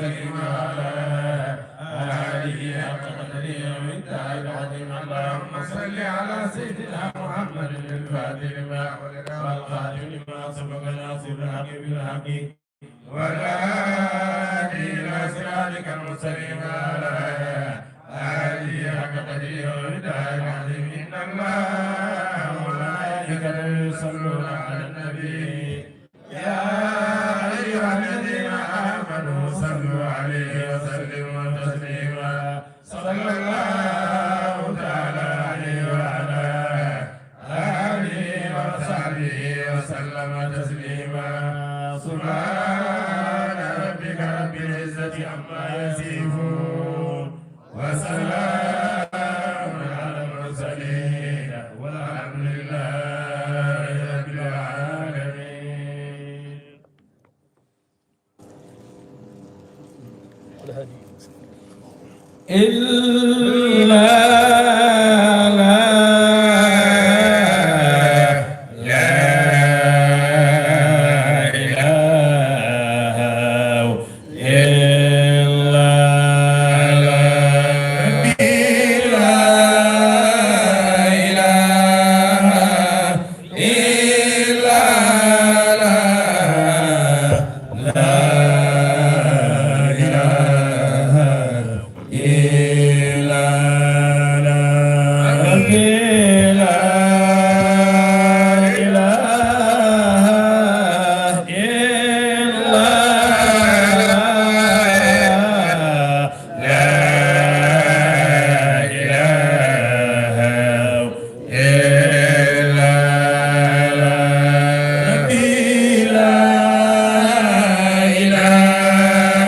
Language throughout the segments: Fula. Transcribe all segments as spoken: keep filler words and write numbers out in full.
وسلم وعلى آله حق قدره ومقداره العظيم. اللهم صل على سيدنا محمد الفاتح لما أغلق والخاتم لما سبق ناصر الحق بالحق والهادي إلى صراطك المستقيم وعلى آله حق قدره ومقداره العظيم. إن الله وملائكته يصلون على النبي. يا أيها الذين آمنوا صلوا عليه وسلموا تسليما. صلى الله تعالى عليه وعلى آله وصحبه وسلم تسليما. سبحان ربك رب العزة عما يصفون. وسلام على المرسلين والحمد لله رب العالمين. إلا لا، لا إله إلا لا، لا إله إلا لا، لا إله إلا لا، لا إله إلا لا، لا إله إلا لا، لا إله إلا لا، لا إله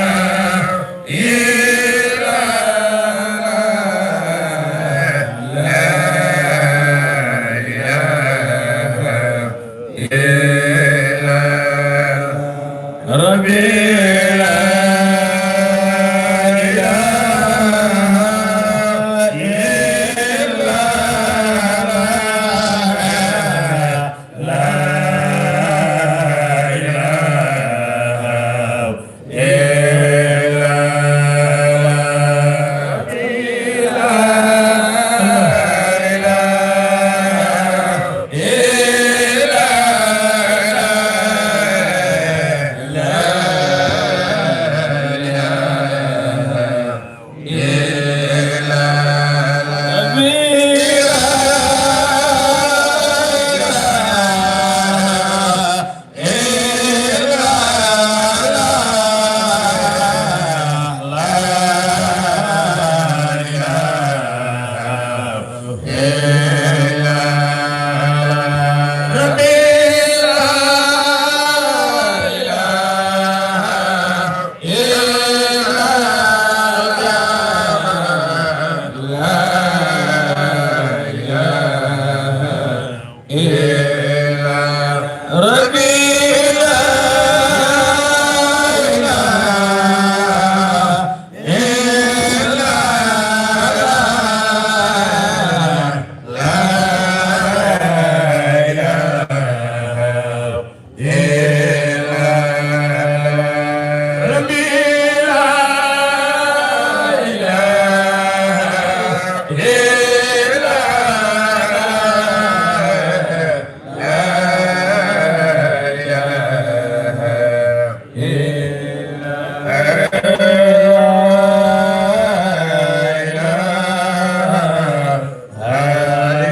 إلا ربي، لا إله إلا لا، لا إله إلا لا، لا إله إلا لا، لا إله إلا لا، لا إله إلا لا، لا إله إلا ربي، لا إله إلا لا، لا إله إلا ربي، لا إله إلا لا، لا إله إلا ربي، لا إله إلا لا، لا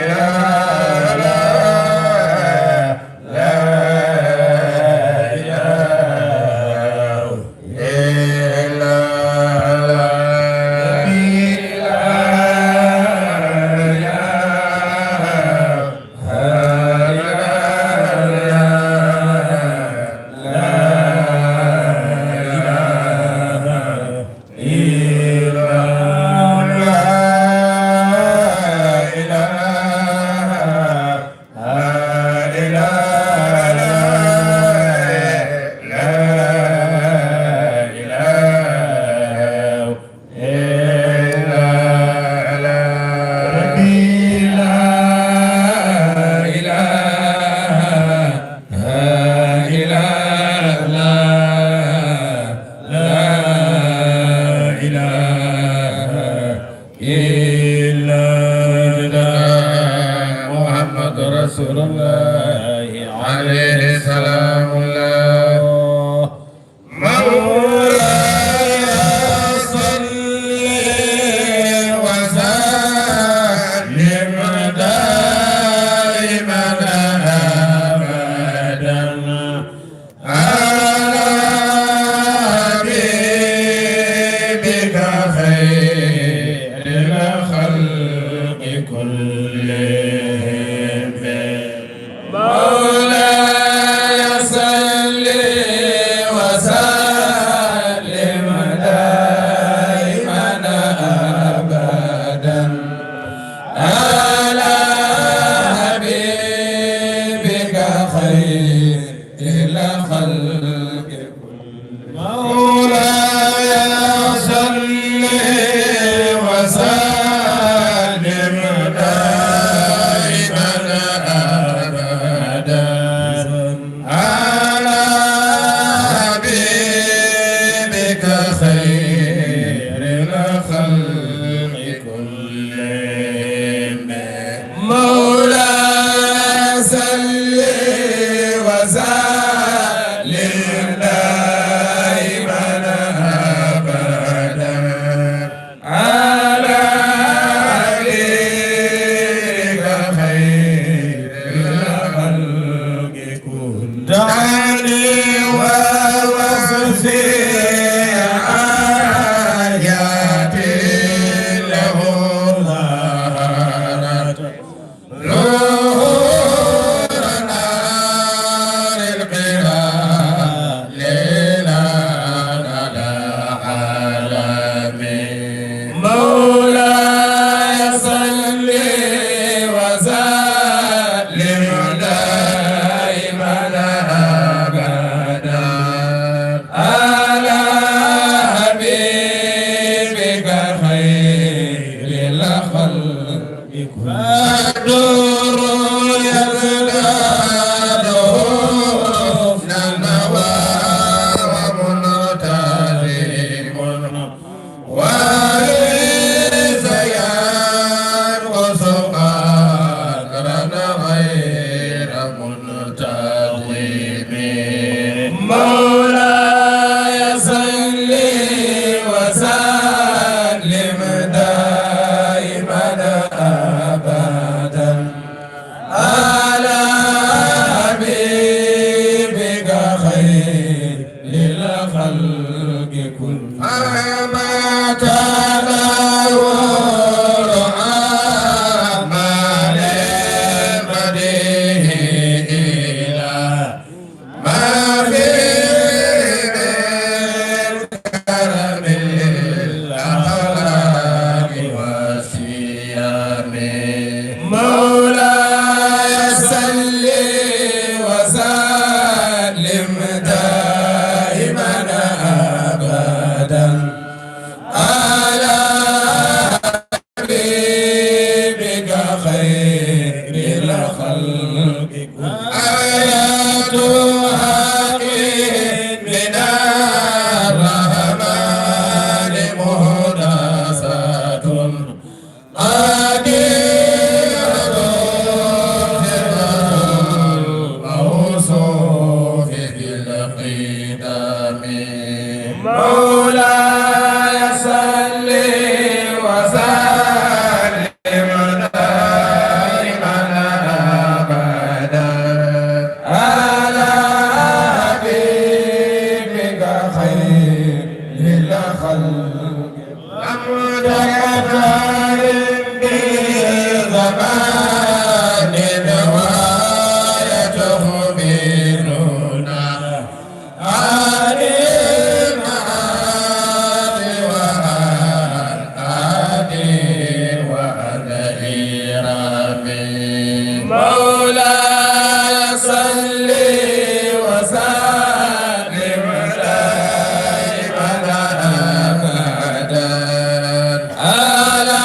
إله إلا لا إله إلا لا، لا إله إلا لا، لا إله إلا لا، لا وسلم دائما أبدا على حبيبك خير الخلق كلهم. مولاي صل وسلم دائما أبدا على حبيبك خير الخلق كلهم. مولاي صل وسلم دائما أبدا على حبيبك خير الخلق كلهم. دعني ووصفي حاجاتي له ظهرت ظهورنا للقران ليلا على عالمي. مولاي صل وسلم دائما أبدا على حبيبك خير الخلق. فالدور يزداد حسنا ومنتظم، وليس ينقص قدرا غير منتظم. مولاي صل وسلم دائما أبدا على حبيبك خير الخلق كلهم. فما تدور عما للمديح إلى ما فيه من كرم الأخلاق والصيام. مولاي صل وسلم دائما أبدا على حبيبك خير الخلق كلهم. آيات حق من الرحمن محدثات قديرة صفة الموصوف بالقدم. مولاي صل وسلم دائما أبدا على حبيبك خير الخلق. لم تقترب به زمان ولا يتخبرنا عن المعاد وعن آدي وعن إيرام. مولاي صل وسلم دائما أبدا على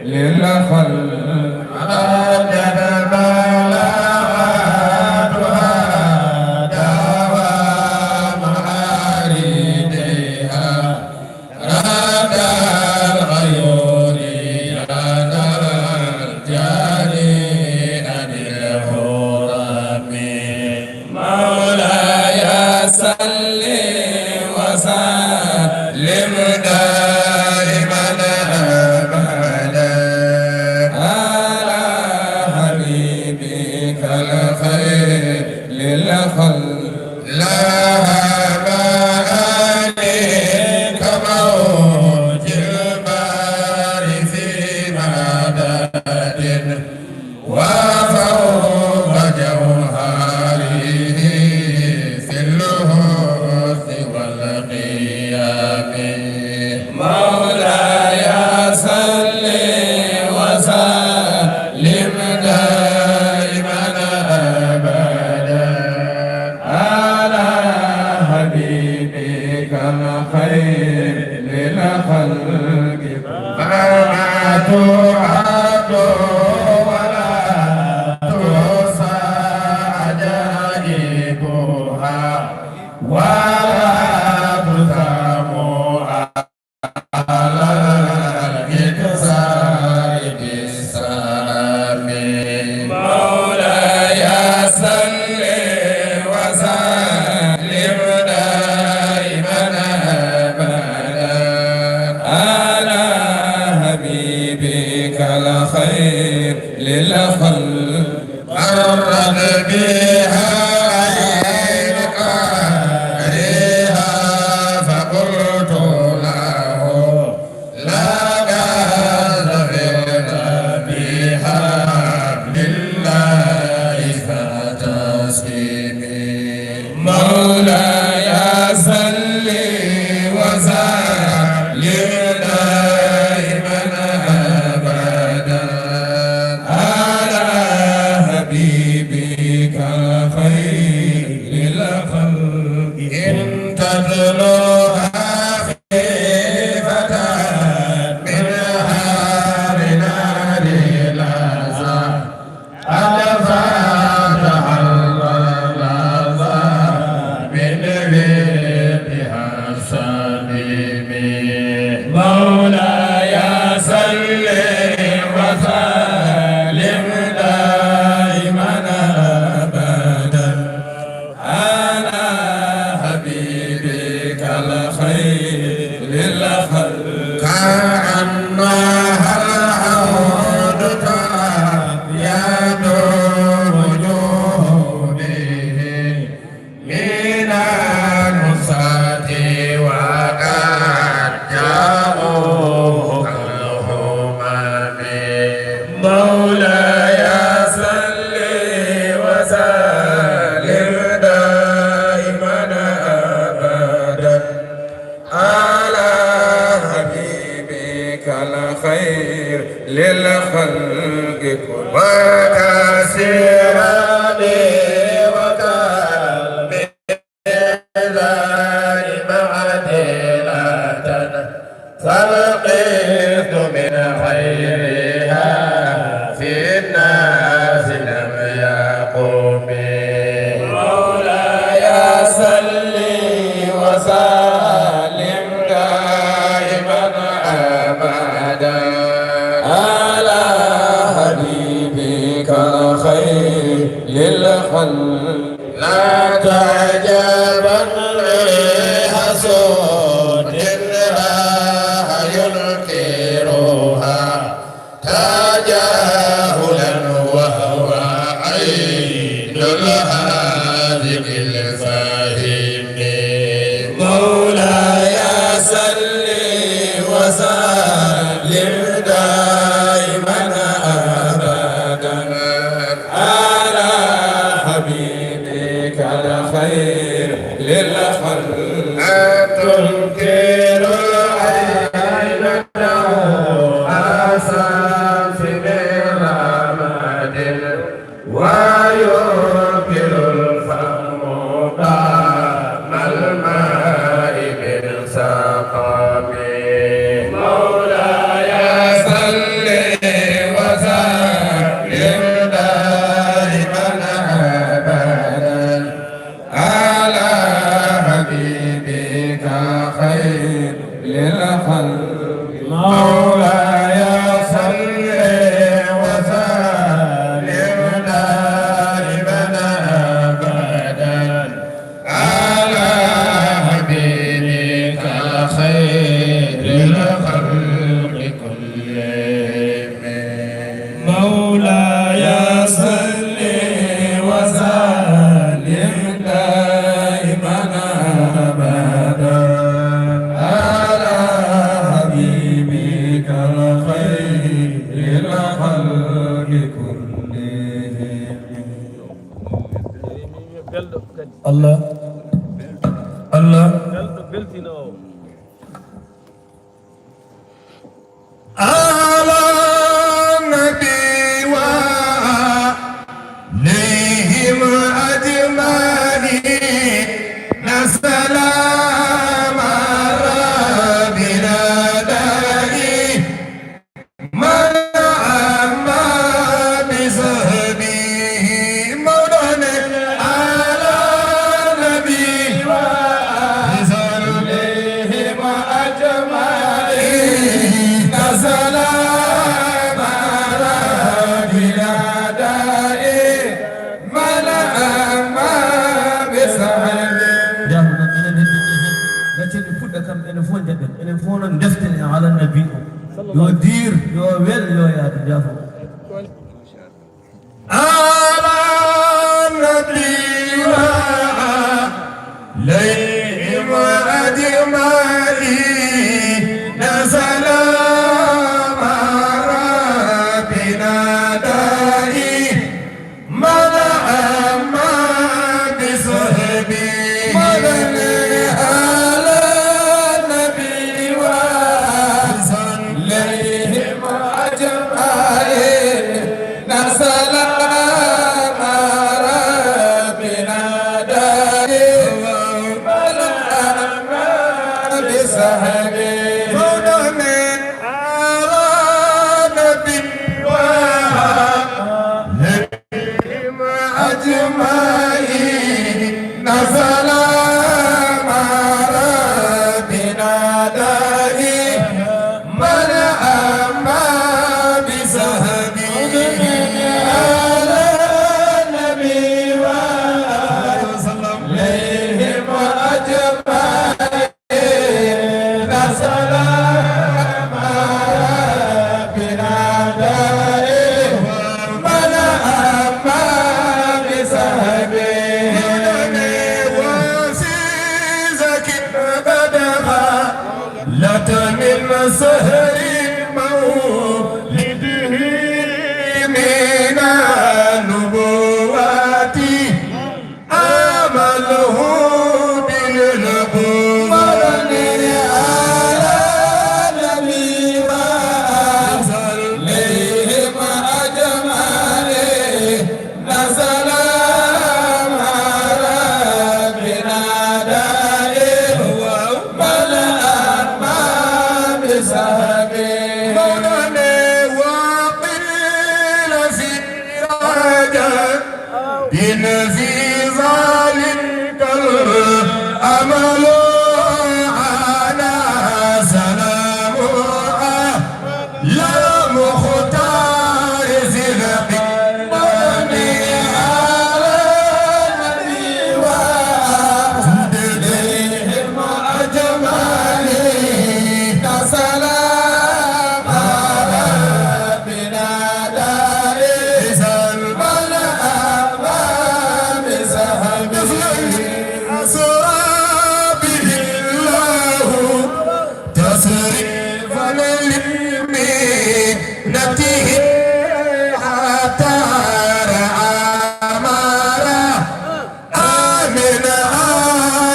للخلق. عادت بلاغتها داوى معاريضها. راد العيون يا ذا الجلال عن الهرم. مولاي صل وسلم دائما أبدا على حبيبك الخير للخلق. لها معاني كموج البحر في مدد وفوق جوهره في الحسن والقيام. مولاي صل وسلم دائما أبدا على حبيبك الخير للخلق. فما تعد ولا تحصى عجائبها ولا تسام على الإكثار بالسلام. مولاي صل وسلم دائما أبدا على حبيبك الخير للخلق. مرت بها عين قاريها فقلت له: لقد ظفرت بحبل الله فاعتصمي. مولاي صل وسلم دائما أبدا على حبيبك خير الخلق. إن تطلبها خيفة من هار نار لظى، أدفعت حر لظى من ريحها الصميم. مولاي صل وسلم دائما أبدا على حبيبك الخير للخلق. كأنها العود تبيض وجوه به من النساء وقد جاءوه كالهمم. مولاي صل وسلم دائما أبدا على حبيبك الخير للخلق كل. وكسرني وكالميزان معدلة، فالقسط من خيرها في الناس لم يقم. مولاي صل وسلم دائما أبدا على حبيبك الخير للخلق. لا تعجبا لحسود راح ينكرها تجاهلا وهو عين الحاذق الفاهم. مولاي صل وسلم دائما أبدا على حبيبك الخير للخلق. أتنكر العين له أساس من رمد وينكر مولاي صل وسلم دائما أبدا على حبيبك الخير الخلق كلهم. الله. الله. على النبي وعليهم أجمعين سلام ربنا دائما عما بصحبه مولانا على النبي وسلم أجمعين سلام ربنا دائما عما بصحبه. Jaabu noon, enen heddiiɓe heen, gaccen en puɗɗa kam, enen fof njaɓen, enen fof noon ndeften e ala nabi o. Yo diir, yo wel, yo yaadu, jaafo. على النبي وعليهم أجمعين سلام ربنا دائما عما بصحبه على النبي وسلم أجمعين سلام ربنا دائما عما بصحبه مولانا على النبي وعليهم أجمعين سلام ربنا دائما عما بصحبه على النبي وسلم عليهم أجمعين سلام ربنا دائما عما بصحبه وفي زكي بدخا لة من سهر مولده من النبوات آمله بالقوة على النبي وسلم أجمعين سلام ربنا دائما عما بصحبه مولانا وقيل سراجا بن في ذلك الأمل على سلام لا مختار ذي القوة على النبي وعليهم أجمعين سلام ربنا دائما عما بصحبه أسرى به الله تصريفا لمنته حتى رأى ما رأى من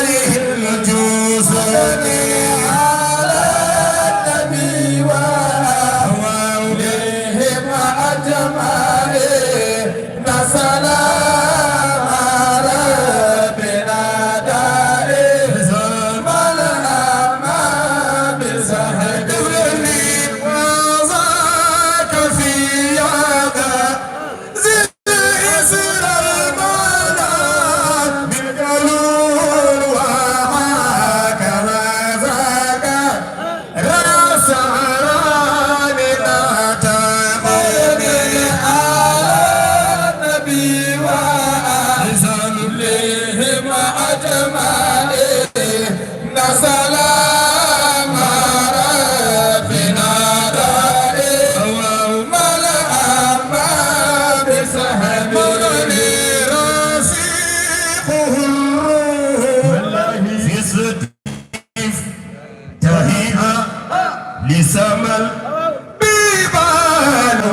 آله الجوزن على النبي وآلهم أجمعين سلام ربنا دائما عما بصحبه وذاك في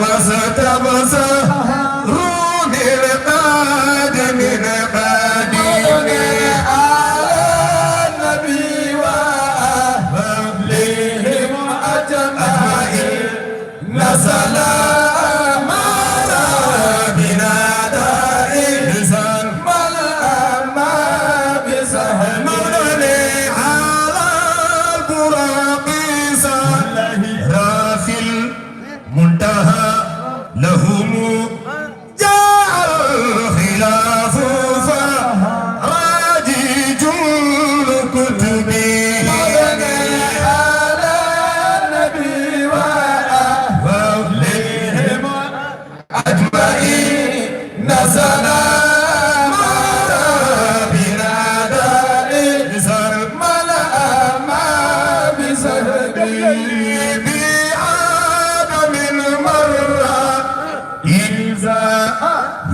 واستبصروا بالقادم القادم على النبي وأهلهم أجمعين. سلام ربنا دائم من أما بسهم على البراق سهل رافل منتهى لهم جاء الخلاف فراجي جل كتبه على النبي وأهلهم أجمعين. سلام ربنا دائم من أما بسهمه بعدم مر إذا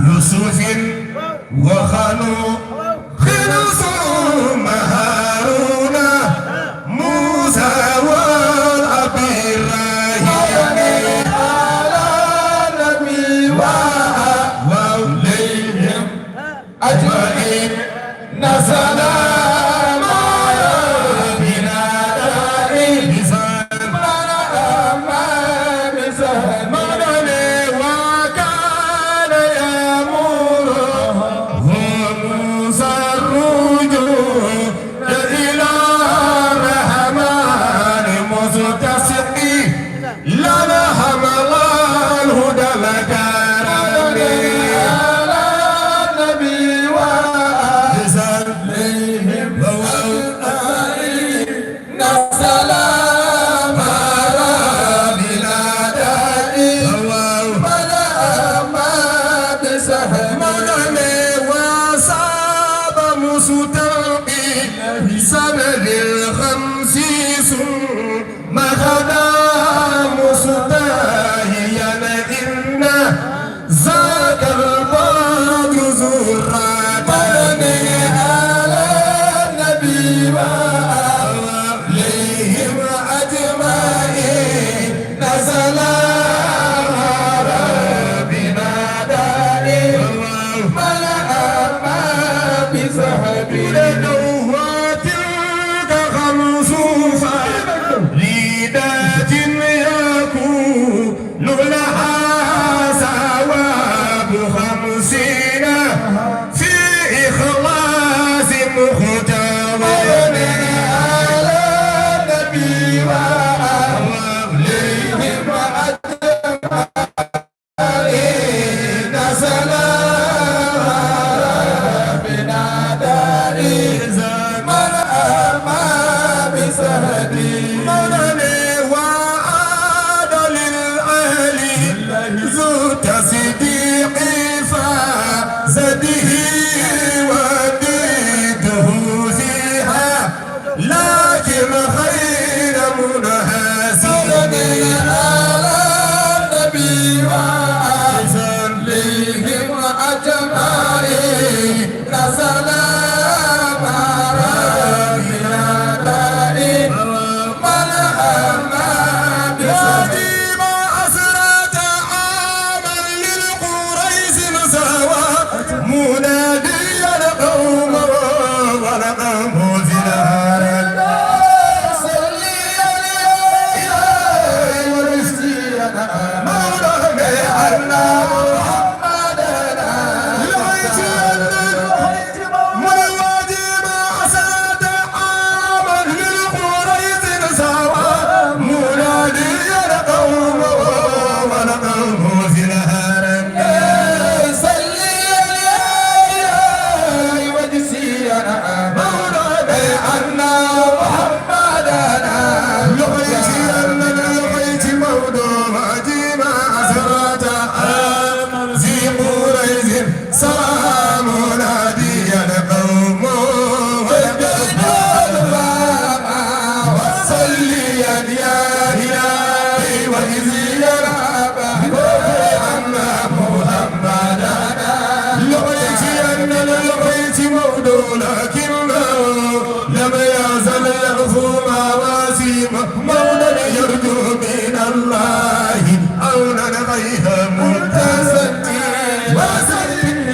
يوسف وخنوخ ثم هارون موسى والأبي إبراهيم على النبي وعليهم أجمعين. سلام ربنا دائم من أما بسهمه وكان يأمره موسى الرجوع إلى الرحمن مستسقي لنا حمل الهدى الكرم على النبي وآله وسلم. سلام ربنا دائم من أما بسهمه وصاب مستلقي سند الخمسيس مخدام مستاهيا إن ذاك البدر زرة على النبي وآلهم أجمعين. سلام ربنا دائم من أما بسهمه وتلك خمس فريدات يكون لها ثواب خمسين في إخلاص مختار على النبي وآلهم أجمعين. سلام ربنا دائم من أما بسهمه وعاد للأهل ذو تصديق فاز به وديده فيها لكن خير منهزم على النبي وآلهم أجمعين. سلام ربنا دائم من أما بسهمه أسرة عاما للقريش سوى مناديا قومه ولقومه زنهارا. صلي عليه وسلم مولانا محمدنا. من واجب أسرة عاما للقريش سوى مناديا قومه ولقومه زنهارا. صلي عليه وجزيا مولانا عنا محمدنا. لقيت أننا لقيت موضوع جيما أسرة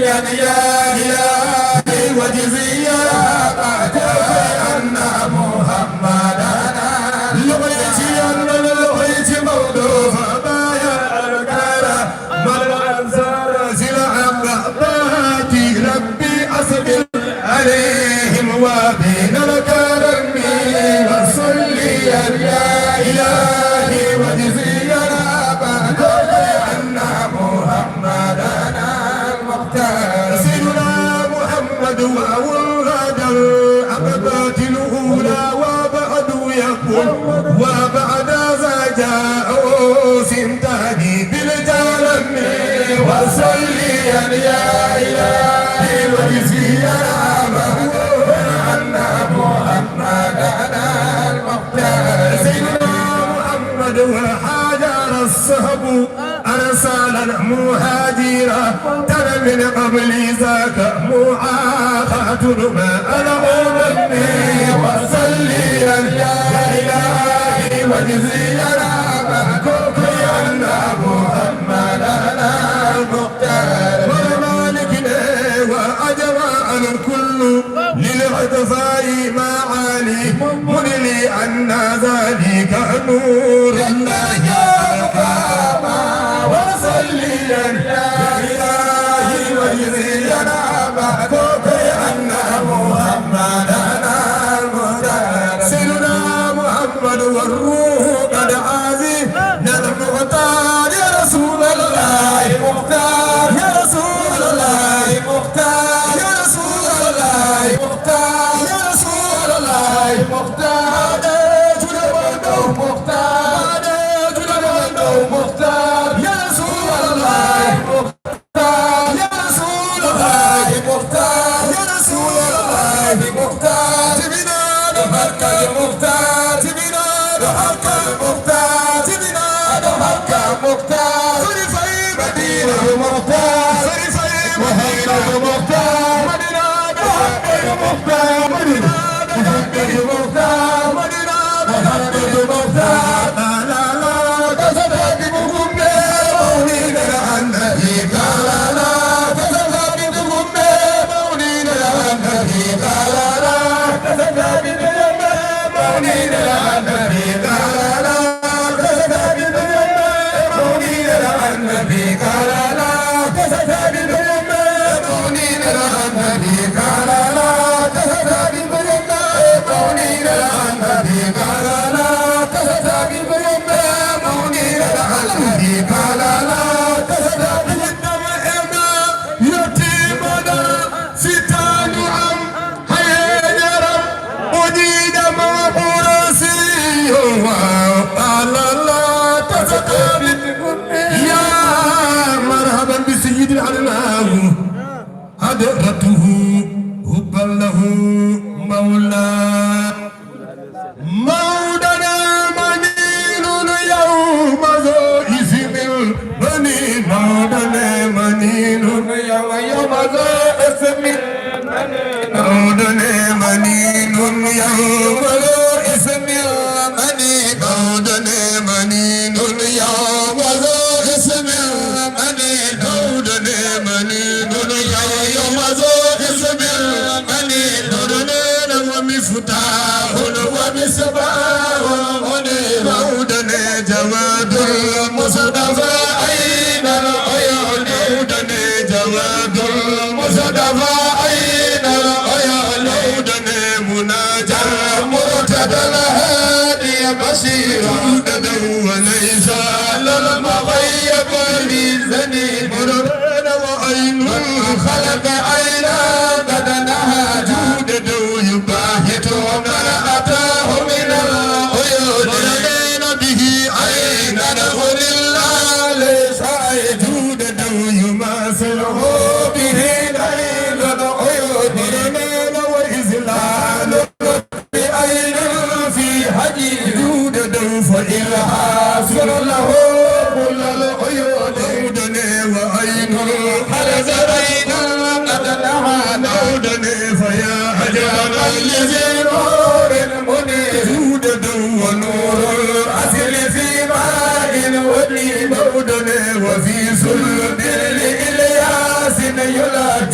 يا إلهي وجزيا أن محمدنا لغيتي أن لغيتي موضوع فبايا الكرم والأنصار سلعا بهاتي ربي أسبل عليهم وبين الكرم وصليا يا إلهي وجزيا أن محمدنا المختار سيدنا محمد وأولاد الأقبة الأولى وبعد يقول وبعد ذا جاء سنتاني بالجلم وصليا يا إلهي وجزيا أن محمدنا المختار سيدنا محمد وحاجر الصحب أرسل المهاجر ترى من قبل ذاك معاقة ما أنا أغني وصليا يا إلهي وجزيا أن محمدنا المختار ومالك وأجمع الكل للعطفاء ما عالي من لي أن ذلك نور الله أقام وصليا يا إلهي وجزيا أبا كوكي أن محمدنا المختار سيدنا محمد والروح قد عازي المختار يا رسول الله مختار يا رسول الله مختار يا رسول الله مختار يا رسول الله مختار يا رسول الله مختار يا رسول الله مختار يا رسول الله مختار تبنا نبكى المختار تبنا نبكى المختار تبنا نبكى المختار فرفعي مدينة المختار فرفعي مدينة المختار مدينة نبكى المختار مدينة نبكى المختار مدينة نبكى المختار لا لا لا تستقيم يا مرحبا بسيد العلماء حضرته حبا له مولاه مولانا منين يوم ذو اسم منين مولانا منين يوم يوم ذو اسم مولانا منين يوم ذو اسم منين مولانا منين يوم ذو اسم منين مولانا منين يوم يوم ذو اسم منين مولانا ومفتاح ومصباح منير مولانا جواد المصطفى أين العيون مولانا جواد المصطفى أين العيون مولانا مناجاة مرتضى الهادي بشير وليس على المغيب لزني مولانا وعين الخلق عينا قد نهى جود يباهت ما أتاه من العيون به عينا غل الله ليس عيجود يماثله به نيل العيون وإذلال بعين في حديد جود فإلهاس له كل العيون عودني وعين الحرس عين قد نهى عودني فيا عجبا لذي نور منير جود ونور الأصل في ماء ودي عودني وفي صلب لإلياس يلقي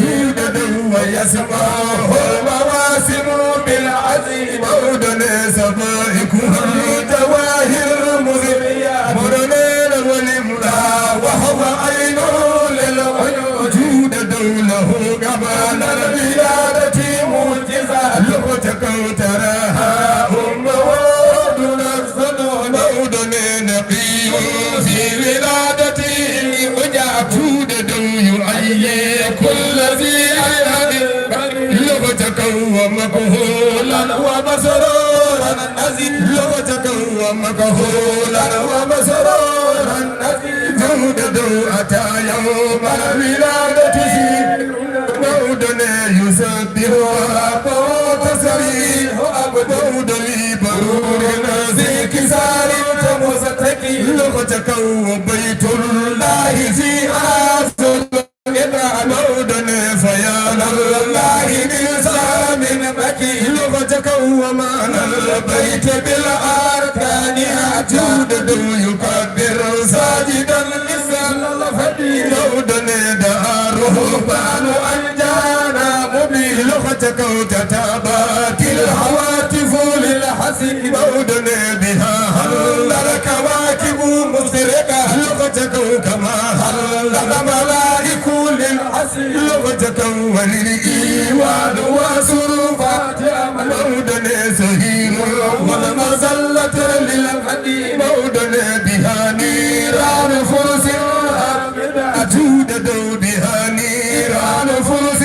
أسماء المواسم بالعزم. Mawɗo ne sabaikuha jawahir muzriya. Mawɗo ne na wali mula. وهو عين للعيون. Juuɗe dow lahu gabana wiladati mu'jiza. Loxo ca kaw taraha umma wa duna zunun. Mawɗo ne na في ولادته عجاب. Juuɗe dow يحيي كل ذي عين. Loxo ca kaw ومكحولا ومسرورا نزل. Loxo ca kaw ومكحولا ومسرورا نزل. Juuɗe dow أتى يوم ولادته. Mawɗo ne يسبح ربه تسبيح عبد. Mawɗo wi برور ذي كسار مستكي. Loxo ca kaw بيت الله في أعز الرضا. Mawɗo ne فيا لله من سام بكي. Loxo ca kaw ومعنى البيت بالأركان أتى. Juuɗe dow يكبر ساجدا للفدي. Mawɗo ne دعا الرهبان أن جاءنا مبي. Loxo ca kaw تتابعت الهواتف للحسن. Mawɗo ne بها هلت الكواكب مشرقة. Loxo ca kaw كما هلت ملائك للحسن. Loxo ca kaw وللإيوان وصروفات أمل. Mawɗo ne سهير والمذلة للقديم. Mawɗo ne بها نيران فرس حامدة. Juuɗe dow بها نيران فرس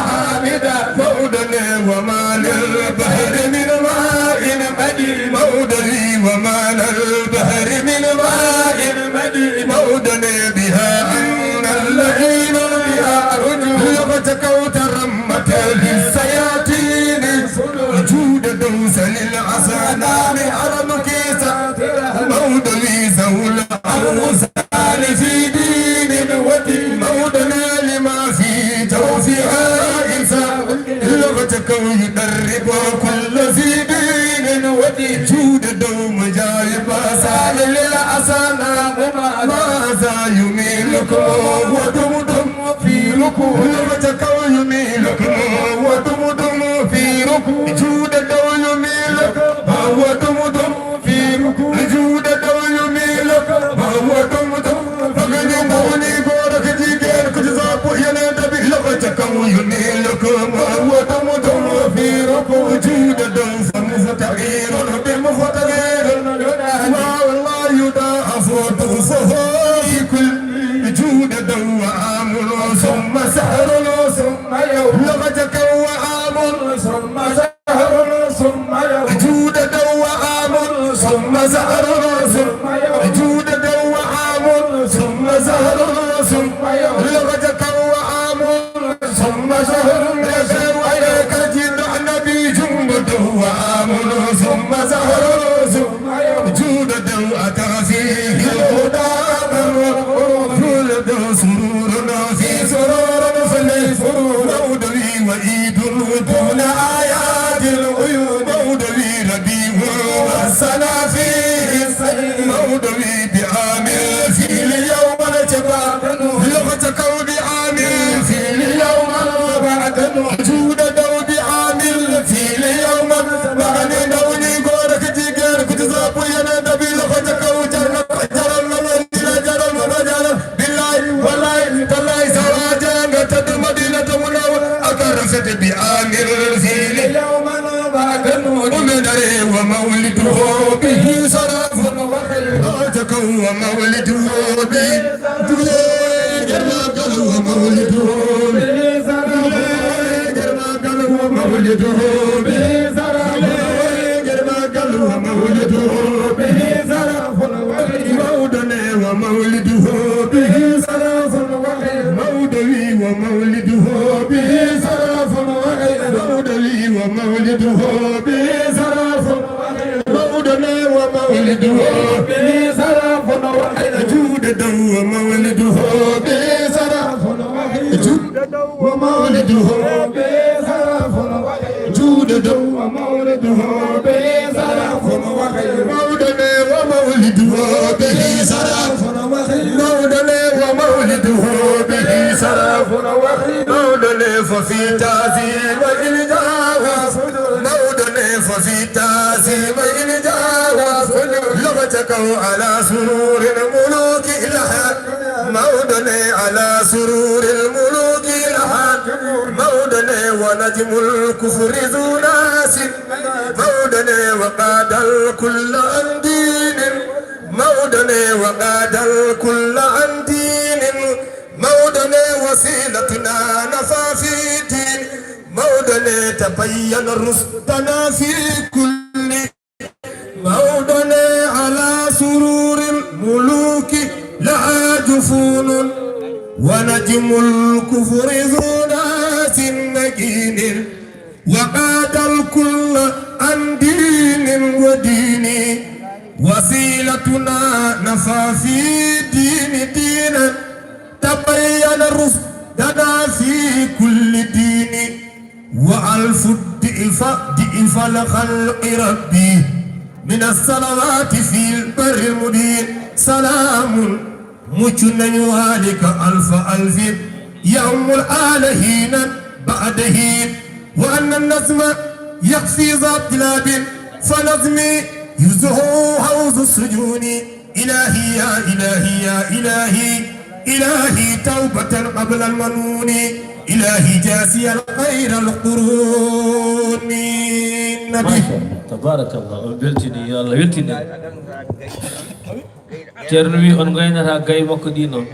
حامدة. Mawɗo ne وما للبحر من ماء مدي. Mawɗo wi وما للبحر من ماء مدي. Mawɗo ne بها أن اللئيم بها رجوع. Loxo ca kaw ترمت للشياطين. Juuɗe dow سل الأصنام أرمكيسا. Mawɗo wi ذوي الأوزان في دين ودين. Mawɗo ne لما في جوفها إنسان. Loxo ca kaw يدرب كل ذي دين ودين. Juuɗe dow مجايب سال للأصنام ماذا يميلكم ودمتم في ركوع. Loxo ca kaw يميلكم ودمتم في ركوع. Juuɗe dow يميلكم ودمتم في ركوع. Juuɗe dow يميلكم ودمتم. Fagani mawni goɗɗo ka jigéen ko ci zaɓu yene dabi. Loxo ca kaw يميلكم ودمتم في ركوع. Juuɗe dow فمستعير بمقتدر. ما والله يضاعف ضعفه في كل. Juuɗe dow وعام ثم شهر ثم يوم. Loxo ca kaw وعام ثم شهر ثم يوم. Juuɗe dow وعام ثم شهر ثم يوم. Juuɗe dow وعام ثم شهر ثم يوم. Loxo ca kaw وعام ثم شهر. Refe waɗe ka jiɗɗo Annabi jungo dow وعام ثم شهر ثم يوم. Juuɗe dow أتى فيه الهدى. Juuɗe dow سرور في سرور في سرور. Mawɗo wi وعيد دون أعياد العيون. Mawɗo wi ربيع والسنة فيه السيد. Mawɗo wi بعام الفيل يوما جبابا. Loxo ca kaw بعام الفيل يوما بعد. Juuɗe dow بعام الفيل يوما بعد. Mawni goɗɗo ka jigéen ko ci zaɓu yene dabi. Loxo ca kaw jarna jaral na wandila jaral na jaral. Billahi wallahi tallahi sawa janga taddu Madinatu Munawwara aka رفد بعام الفيل. Umedare ومولده به شرف وخير. Loxo ca kaw ومولده به. Juuɗe dow ومولده به. Juuɗe dow ومولده به. Juuɗe dow ومولده به. Mawɗo ne ومولده به شرف وخير. Mawɗo wi ومولده به شرف وخير. Mawɗo wi ومولده به شرف وخير. Mawɗo ne ومولده به شرف وخير. Juuɗe dow ومولده به شرف وخير. Juuɗe dow ومولده به شرف وخير. Juuɗe dow ومولده به شرف وخير. Mawɗo ne ومولده به شرف وخير. Mawɗo ne ومولده به شرف وخير. Mawɗo Mawɗo ne fa fi taasima iljawa. Mawɗo ne fa fi taasima iljawa. Loxo ca kaw ala sururil muluki laha. Mawɗo ne ala sururil muluki laha. Mawɗo ne wa najmul kufri zunasin. Mawɗo ne wa qadal kulla an dinin. Mawɗo ne wa qadal kulla an dinin. Mawɗo ne wasilatuna nafa fi din. Mawɗo ne tabayyana rusdana fi kulli. Mawɗo ne ala sururil muluki laha jufunun. Wa najmul kufri zunasin naginin. Wa qadal kulla an dinin wa dini. Wasilatuna nafa fi dini dinan. Tabayyana rusdana fi kulli dini. Wa alfu difa difa la khalqi rabbi. Min as-salawati fil barri mubin. Salamun. Mucc nañu alika alfa alfin. Yawmul ala hinan ba'da hin. Wa anna nazma yakfi za tilabin. Fa nazmi yuzuhu hawzu sujuni. Ilahi ya ilahi ya ilahi. Ilahi tawbatan qabla al-manuni. Ilahi jasi al-khayra al-quruni. Nabi. Masha Allah. Tabarakallah. On beltini, yo Allah weltine. Ceerno wi on ngaynata gay makko ɗi noon.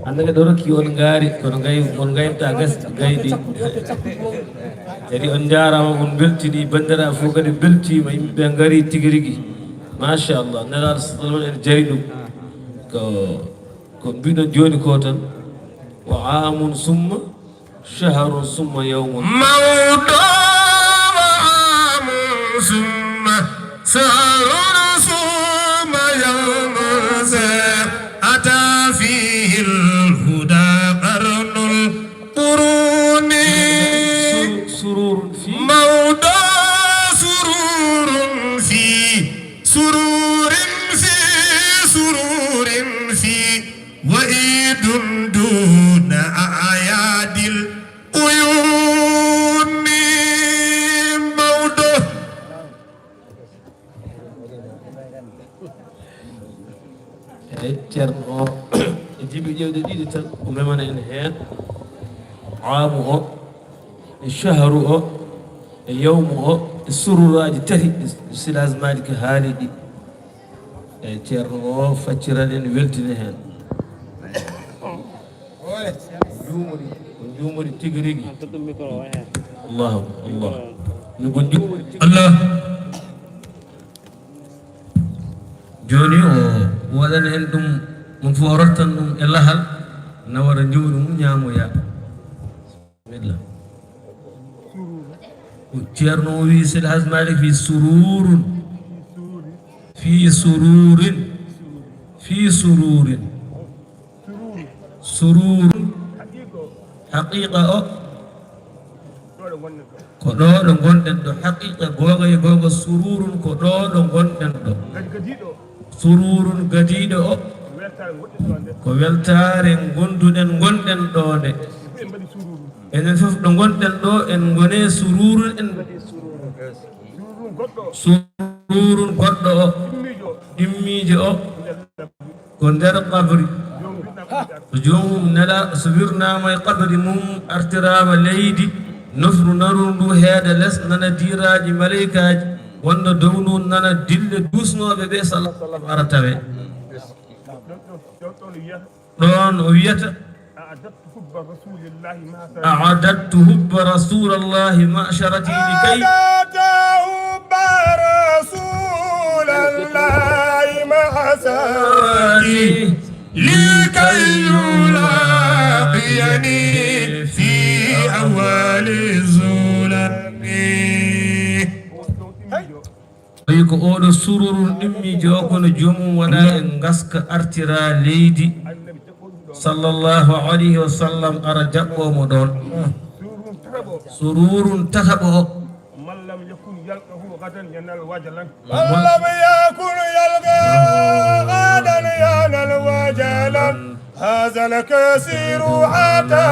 Hannde kadi o rokki on ngaari, kono ngay-, on ngaynata gas gay ɗi. Kadi on njaaraama, on mbeltini banndiraaɓe fof kadi mbeltiima, yimɓe ɓe ngari tigi rigi. Machallah, Nelaaɗo sallallahu alaihi wasallam en jari ɗum. Ko, ko mbiɗon jooni ko tan, wa aamun summa شهر ثم يوم. موت وعام ثم شهر ثم يوم أتى فيه الهدى قرن القرون. سرور في. موت سرور في سرور في سرور في وعيد دون أعياد العيون. Mawɗo. Eyi, ceerno o, e jibi ƴewde ɗiɗi tan, o memana en heen aamu o, e shahru o, e yawmu o, e sururaaji tati ɗi Seydi El Hadji Malick haali ɗi. Eyi, ceerno o facciran en, weltina heen. Juumri, ko juumri tigi rigi. Allahu, Allah. Ni ko juumri tigi. Allah. Jooni o waɗan en ɗum, ɗum fof o rottan ɗum e lahal, nawara jawdi mum ñaamoya. Bismillah. Ceerno o wi Seydi Hadji Malick fi sururun, fi sururin, fi sururin. Sururun, haqiqa o, ko ɗo ɗo ngonɗen ɗo. Haqiqa, goonga e goonga, sururun, ko ɗo ɗo ngonɗen ɗo. Sururun, gadiiɗo o, ko weltaare ngonduɗen, ngonɗen ɗo nde. Enen fof ɗo ngonɗen ɗo, en ngone sururun, en mbaɗi sururun. Sururun goɗɗo o, ɗimmiijo o, ko nder qabri. So joomum nela, so wirnaama e qabri mum, artiraama leydi, nofru narundu heeda les, nana diiraaji maleykaaji, wonno dow ndu, nana dille duusnooɓe ɓe, sallallahu alaihi wasallam, ara tawe. Ɗoon o wiyata, أعددت حب رسول الله معشرتي لكي. أعددت حب رسول الله معشرتي لكي. أعددت حب رسول الله معشرتي لكي يلاقيني في أهوال الظلم. Tawi ko oɗo sururun ɗimmiijo o, kono joomum waɗa e ngaska artira leydi, sallallahu alayhi wa sallam, ara jaɓɓo mo ɗon. Sururun tataɓo o. من لم يكن يلقه غدا ينال وجلا. من لم يكن يلقه غدا ينال وجلا. هذا الكثير أتى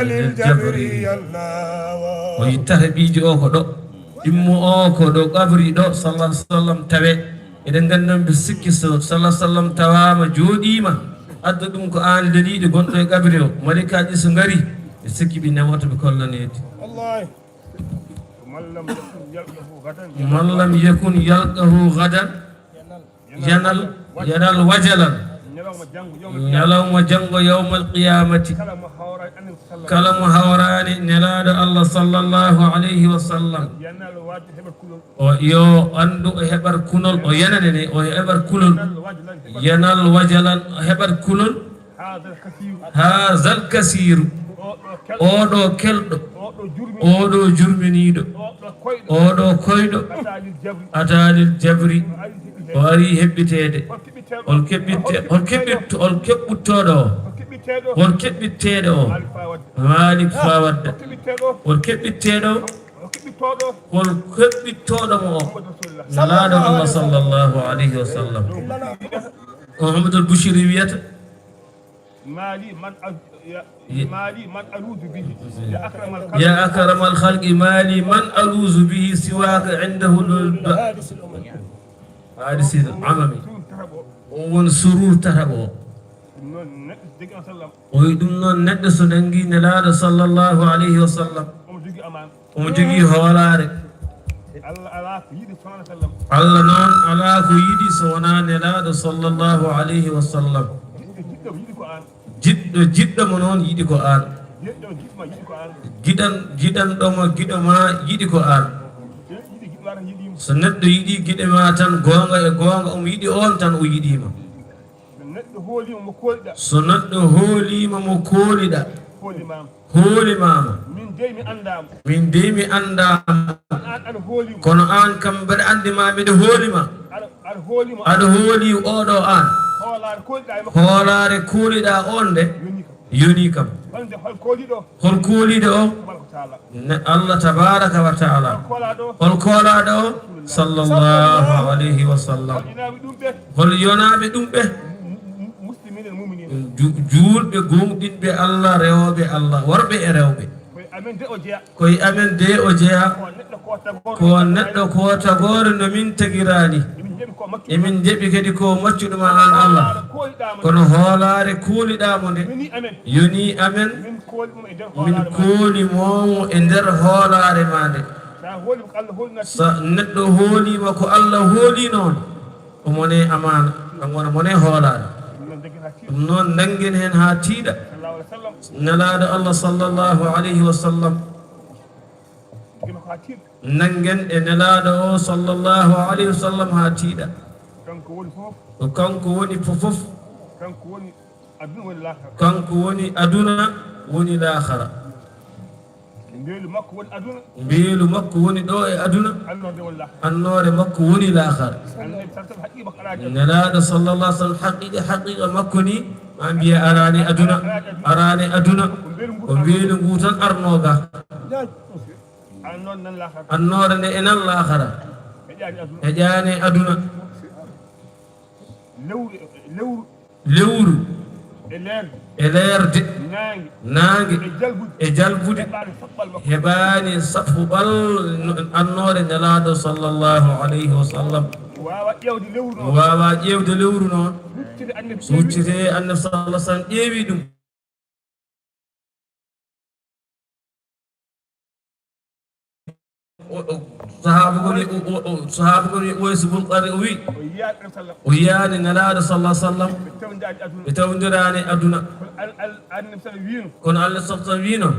للجبر يلهو. O ittata ɓiijo o ko ɗo, immo o ko ɗo qabri ɗo, sallallahu alaihi wasallam tawe. Eɗen nganndi noon ɓe sikki so sallallahu alaihi wasallam tawaama jooɗiima, adda ɗum ko aan leliiɗo gonɗo e qabri o, malaykaaji so ngari, ɓe sikki ɓe newoto ɓe kolla needi. Wallahi. من لم يكن يلقه غدا ينال وجلا. Ñalawma janngo yawmal qiyaamati. Kala mo hawraani Nelaaɗo Allah sallallahu alayhi wa sallam, o yo anndu o heɓat kulol, o yanane ne, o heɓat kulol. Yanal wajalan, o heɓat kulol. Haazal kasiiru. Oɗo kelɗo. Oɗo jurminiiɗo. Oɗo koyɗo. Ataa lil jabri. O ari heɓɓiteede. Hol keɓɓitte-, hol keɓɓitto-, hol keɓɓuttooɗo o? Hol keɓɓitteeɗo o? Maalik Fawadda. Hol keɓɓitteeɗo o? Hol keɓɓittooɗo mo o? Nelaaɗo Allah sallallahu alayhi wa sallam. Muhammadul Bushiri wiyata, ما لي من أ-، يا، ما لي من ألوذ به، يا أكرم الخلق. يا أكرم الخلق، ما لي من ألوذ به سواك عند حدوث الحادث الأممي. O won surur tataɓo o. Ɗum noon, neɗɗo so jogii sallam. O wi ɗum noon, neɗɗo so nanngii Nelaaɗo sallallahu alayhi wa sallam, omo jogii amaana. Omo jogii hoolaare. Allah alaa ko yiɗi so wonaa sallam. Allah noon alaa ko yiɗi so wonaa Nelaaɗo sallallahu alayhi wa sallam. Jiɗɗo, jiɗɗo ko yiɗi ko aan. Jiɗɗo, jiɗɗo mo noon yiɗi ko aan. Jiɗɗo, jiɗɗo ma yiɗi ko aan. Jiɗan-, jiɗanɗo mo giɗo ma yiɗi ko aan. Yiɗi giɗo ma tan yiɗi mo. So neɗɗo yiɗi giɗo ma tan, goonga e goonga, omo yiɗi oon tan, o yiɗii ma. So neɗɗo hooliima mo kooliɗaa. So neɗɗo hooliima mo kooliɗaa. Hoolimaama. Hoolimaama. Min dey mi anndaa mo. Min dey mi anndaa mo. Kono aan, aan hooliima. Kono aan kam mbeɗa anndi ma, mbeɗa hooli ma. Aɗa, aɗa hooli mo. Aɗa hooli oɗo aan. Hoolaare kooliɗaa e makko. Hoolaare kooliɗaa oon nde. Yoni kam. Yoni kam. Hol nde, hol kooliɗo? Hol kooliɗo o? Tabaraka wa taala. Ne Allah tabaraka wa taala. Hol koolaaɗo? Hol koolaaɗo o? Sallallahu alayhi wa sallam. Hol yonaaɓe ɗum ɓe? Hol yonaaɓe ɗum ɓe? Mu-, mu-, muslimiina e muuminiina. Ju-, juulɓe gomɗinɓe Allah, rewooɓe Allah, worɓe e rewɓe. Ko e amen de o jeyaa. Ko e amen de o jeyaa. Ko neɗɗo ko tagoore. Ko neɗɗo ko tagoore no min tagiraani. Emin njaɓi ko maccuɗo. Emin njaɓi kadi ko maccuɗo ma aan Allah. Hoolaare kooliɗaa mo. Kono hoolaare kooliɗaa mo nde. Yoni amen. Yoni amen. Min kooli mo e nder hoolaare ma. Min kooli mo e nder hoolaare ma nde. Sa hooliima ko Allah hoolii noon. Sa neɗɗo hooliima ko Allah hoolii noon, o mone amaana, ɗum wona mone hoolaare. Ɗum noon, nanngen heen haa tiiɗa. Sallallahu alayhi wa sallam. Nelaaɗo Allah sallallahu alayhi wa sallam. Nanngen ko haa tiiɗa. Nanngen e Nelaaɗo o sallallahu alayhi wa sallam haa tiiɗa. Kanko woni fof. Ko kanko woni fof. Kanko woni aduna, woni laakara. Kanko woni aduna, woni laakara. Mbeelu makko woni aduna. Mbeelu makko woni ɗo e aduna. Annoore woni laakara. Annoore makko woni laakara. Annabi sallallahu alayhi wa sallam haqiiqa makko alaa jam. Nelaaɗo sallallahu alayhi wa sallam haqiiqa, haqiiqa makko ni, ma mbiye araani aduna, araani aduna. Ko mbeelu ngu tan arnoo ga. Annoore nde e nan laakara. Heƴaani aduna. Heƴaani aduna. Lewru, lewru. Lewru. E leerde. E leerde. Naange. Naange. E jalbude. E jalbude. Heɓaani saɓɓal makko. Heɓaani saɓɓal no-, annoore Nelaaɗo sallallahu alayhi wa sallam. Waawa ƴeewde lewru noon. Waawa ƴeewde lewru noon. Huccite Annabi ƴeewi. Huccite Annabi sallallahu alayhi wa sallam ƴeewi ɗum. O, o, sahaaba goni, o, o, o, sahaaba goni Uways bun Qarni, o wi, o yiyaani Nelaaɗo sallallahu alayhi wa sallam. Ɓe tawdiraani aduna. Ɓe tawdiraani aduna. Kono Al-, Al-, Annabi sallallahu alayhi wa sallam wiino. Kono Allah sallallahu alayhi wa sallam wiino.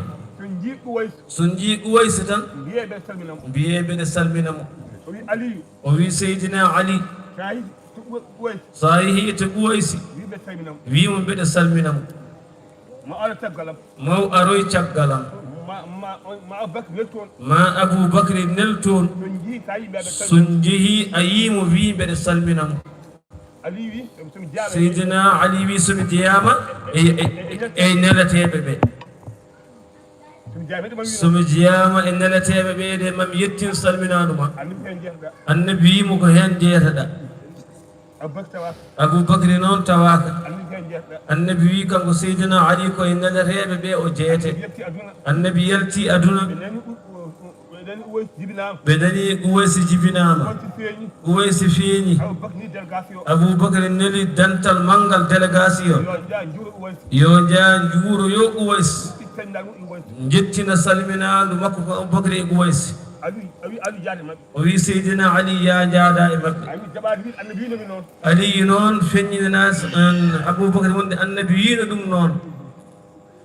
So njii Uways. So njii Uways tan. Mbiyee mbeɗa salmina mo. Mbiyee mbeɗa salmina mo. O wi Aliyu. O wi Seydina Ali. Sa yehii to Uways. Sa yehii to Uways. Wi mbeɗa salmina mo. Wi mo mbeɗa salmina mo. Ma o aro caggal am. Ma o aroy caggal am. Ma, ma, ma Abu Bakr nel toon. Ma Abu Bakr nel toon. So njehii, sa yii mbeɗa salmina. So njehii a yii mo, wi mbeɗa salmina mo. Ali wi, so mi jeyaama e Seydina Ali wi, so mi jeyaama e, e, e, e nelateeɓe ɓe. So mi jeyaama e ɗum, so mi jeyaama e nelateeɓe ɓe de, ma mi yettin salminaandu ma. Annabi wi mo ko heen njeyataɗaa. Abubakar tawaaka. Abubakri noon tawaaka. Annabi kay jeetɗa. Annabi wii kanko Seydina Ali ko e neleteeɓe ɓe o jeete. Yetti aduna. Annabi yalti aduna. Ɓe nani u-, u-, ɓe nani Uwais jibinaama. Ɓe nani Uwais jibinaama. Uwais feeñi. Uwais feeñi. Abubakar ni délégation. Abubakar neli dental manngal délégation. Yo jaa njuuro Uwais. Yo jaa njuuro yo Uwais. Itti calminaandu mum e Uwais. Njettina salminaandu makko ko Abubakar e Uwais. Ali, Ali, Ali jaade maɓɓe. O wii Seydina Ali yaa njaada e maɓɓe. Ali jaɓaade wii Annabi wiino mi noon. Aliyu noon feññinana s-, an, Abubakar wonde Annabi wiino ɗum noon.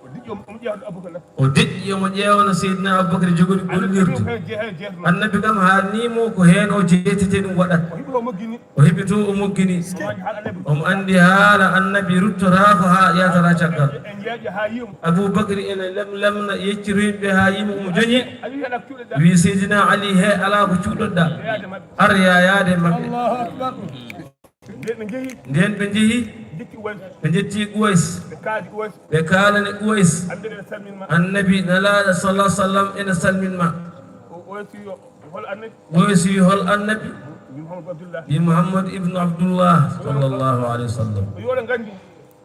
O deƴƴi omo, omo ƴeewa Abubakar la. O deƴƴi omo ƴeewna Seydina Abubakar jogori Annabi gollirde. Kam heen je-, heen jeetno. Annabi kam haalnii mo ko heen o jeetete ɗum waɗat. O heɓi o moggini. O heɓi to o moggini. Omo anndi haala Annabi. Omo anndi haala Annabi ruttotaako haa yaltata caggal. En jeeƴa haa yi'o mo. Abubakar ene lem-, lemna yecciroyimɓe haa yimo omo joñi. Ali heɗa cuuɗoɗa. Wii Seydina Ali he alaa ko cuuɗoɗa. Jeyaade maɓɓe. Ar yaayaade maɓɓe. Allahu akbar. Nden ɓe njehi. Nden ɓe njehi. Jikki Uwais. Ɓe njetti Uwais. Ɓe kaali Uwais. Ɓe kaalani Uwais. Annabi ene salmin ma. Annabi Nelaaɗo sallallahu alaihi wasallam ene salmin ma. O, Uwais yo, hol Annabi? Uwais wi hol Annabi? Wi Muhammad Abdullah. Wi Muhammad ibnu Abdullah sallallahu alaihi wasallam. O wi oɗon nganndi.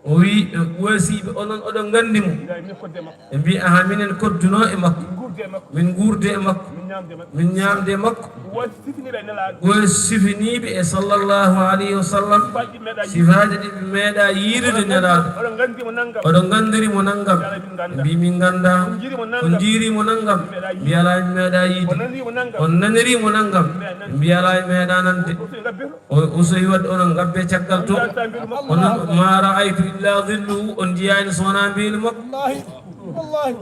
O wi, Uwais ɓe onon oɗon nganndi mo? Ila min kodde makko. Ɓe mbii, "Aha, minen koddunoo e makko. Min nguurdi e makko. Min nguurdi e makko. Min ñaamdi e makko. Min ñaamdi e makko." Uwais sifiniiɓe Nelaaɗo. Uwais sifiniiɓe e sallallahu alayhi wa sallam. Sifaaji ɗi meeɗaa yiide. Sifaaji ɗi ɓe meeɗaa yiidude Nelaaɗo. Oɗon nganndi mo nanngam. Oɗon nganndiri mo nanngam. Ɓe mbii, "Min nganndaa mo." On njiiri mo nanngam. On njiiri mo nanngam. Min meeɗaa yiide. Mbii, "Alaa, min meeɗaa yiide." On naniri mo nanngam. On naniri mo nanngam. Min meeɗaa nande. Mbii, "Alaa, min meeɗaa nande." O, o sowi waɗde onon ngabbe caggal to. Onon, "Ma ra'aytu illa dhilluhu", on njiyaani so wonaa mbeelu makko. Wallahi, wallahi.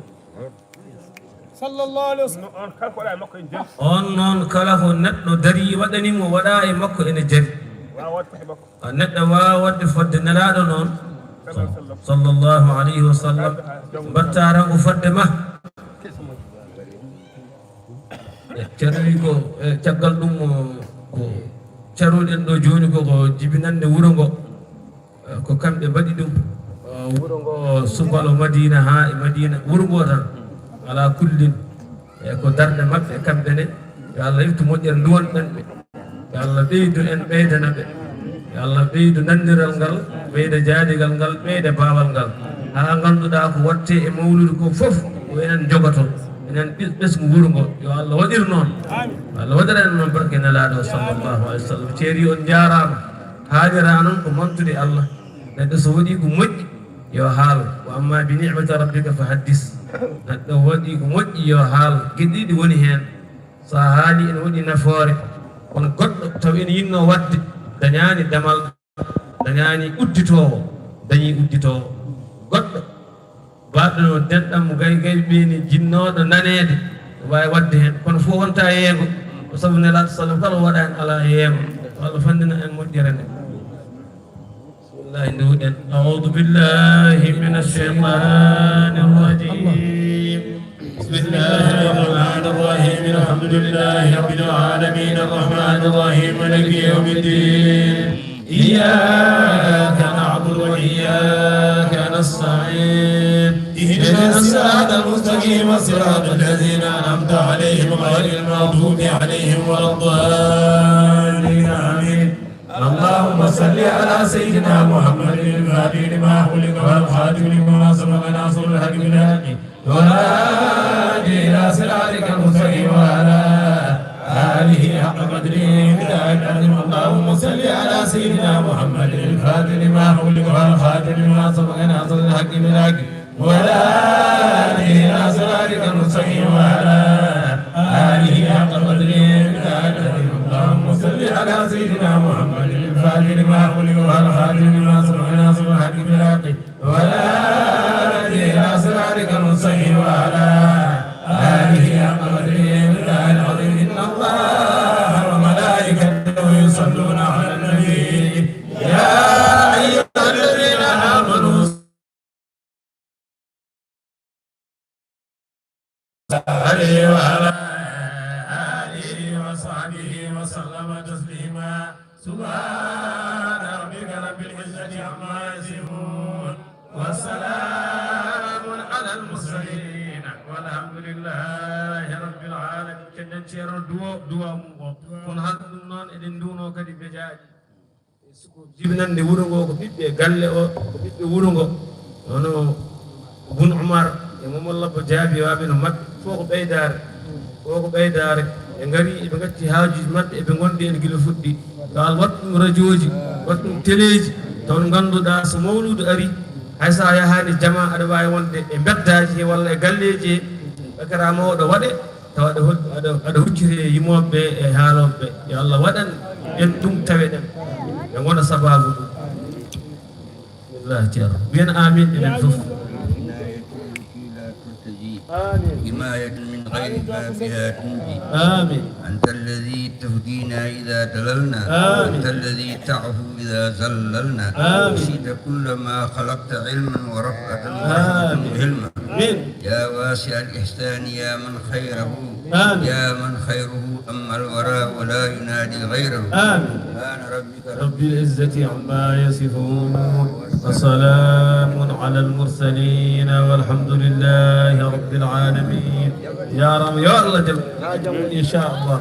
Sallallahu alayhi wa sallam. On noon kala ko waɗaa e makko ene jari. On noon kala ko neɗɗo darii waɗani mo, waɗaa e makko ene jari. Waawa waɗde fodde makko. A neɗɗo waawa waɗde fodde Nelaaɗo noon. Sallallahu alayhi wa sallam. Mbaɗtaa tan ko fodde ma. E, ceerno wi ko, e, caggal ɗum, o, ko caroɗen ɗo jooni ko, ko jibinande wuro ngo. E, ko kamɓe mbaɗi ɗum. O, wuro ngo subalo Madina haa e Madina, wuro ngo tan. Alaa kullin. E, ko darnde maɓɓe kamɓe ne. Yo Allah ittu moƴƴere nduwon ɓen ɓe. Yo Allah ɓeydu en, ɓeydana ɓe. Yo Allah ɓeydu nanndiral ngal, ɓeyda jaadigal ngal, ɓeyda baawal ngal. Haa ngannduɗaa ko waɗtee e mawluudu ko fof, ko enen njogotoo, enen ɓes-, ɓesngu wuro ngo. Yo Allah waɗir noon. Yo Allah waɗir en noon barke Nelaaɗo sallallahu alayhi wa sallam. Ceeri on njaaraama. Haalira noon ko mantude Allah. Neɗɗo so waɗii ko moƴƴi, yo haal. Wa amma bi ni'mati rabbika fa haddis. Neɗɗo waɗii ko moƴƴi, yo haal. Geɗe ɗiɗi woni heen. So a haalii ene waɗi nafoore, kono goɗɗo taw ene yiɗnoo waɗde, dañaani damal, dañaani udditoowo, dañii udditoowo. Goɗɗo baɗɗo no denɗam mo gay gay ɓe ne jinnooɗo naneede, waawi waɗde heen, kono fof wonta yeego, ko sabu Nelaaɗo sallam kala o waɗa heen alaa yeego. Yo Allah fanndina en moƴƴere nde. بسم الله ندودن. أعوذ بالله من الشيطان الرجيم. بسم الله الرحمن الرحيم. الحمد لله رب العالمين. الرحمن الرحيم. مالك يوم الدين. إياك نعبد وإياك نستعين. اهدنا الصراط المستقيم. صراط الذين أنعمت عليهم غير المغضوب عليهم ولا الضالين. آمين. اللهم صل على سيدنا محمد الفاتح لما أغلق والخاتم لما سبق ناصر الحق بالحق والهادي إلى صراطك المستقيم وعلى آله حق قدره ومقداره العظيم. اللهم صل على سيدنا محمد الفاتح لما أغلق والخاتم لما سبق ناصر الحق بالحق والهادي إلى صراطك المستقيم وعلى آله حق قدره ومقداره العظيم. اللهم صل على سيدنا محمد الفاتح لما أغلق والخاتم لما سبق ناصر الحق بالحق والهادي إلى صراطك المستقيم وعلى آله حق قدره ومقداره العظيم. إن الله وملائكته يصلون على النبي. يا أيها الذين آمنوا عليه وعلى آله وصحبه وسلم تسليما. سبحان ربك رب العزة عما يصفون. وسلام على المرسلين. والحمد لله رب العالمين. Keɗen ceerno duwo, duwa mum o. Kono hannde ɗum noon eɗen nduwno kadi bejaaji. Jibinande wuro ngo ko ɓiɓɓe galle o, ko ɓiɓɓe wuro ngo. Hono Bun Umar e Momon Labbo Jaabi, waaɓe no maɓɓe, fof ko ɓeydaare. Fof ko ɓeydaare. Ɓe ngari, ɓe ngacci haajuuji maɓɓe, eɓe ngondi en gila fuɗɗi. Yo Allah waɗ ɗum rajooji, waɗ ɗum teleeji, taw ngannduɗaa so mawluudu ari, hay so a yahaani jama, aɗa waawi wonde e mbeddaaji he walla e galleeji he, ɓe kara mawɗo waɗe, tawa aɗa hol-, aɗa, aɗa hucciti e yimooɓe ɓe e haalooɓe ɓe. Yo Allah waɗan en ɗum, taweɗen. Ɓe ngona sabaabu ɗum. Bismillah, Ceerno. Mbiyen amiin enen fof. Amiin. حماية من غير بابها تنجي. آمين. أنت الذي تهدينا إذا ضللنا. آمين. أنت الذي تعفو إذا زللنا. آمين. وشئت كلما خلقت علما ورفعة ورحمة آمين. وحلما. آمين. يا واسع الإحسان يا من خيره. آمين. يا من خيره أما الورى ولا ينادي غيره. آمين. سبحان ربك رب العزة عما يصفون. وسلام على المرسلين والحمد لله رب العالمين. يا رب، يا الله جل. إن شاء الله.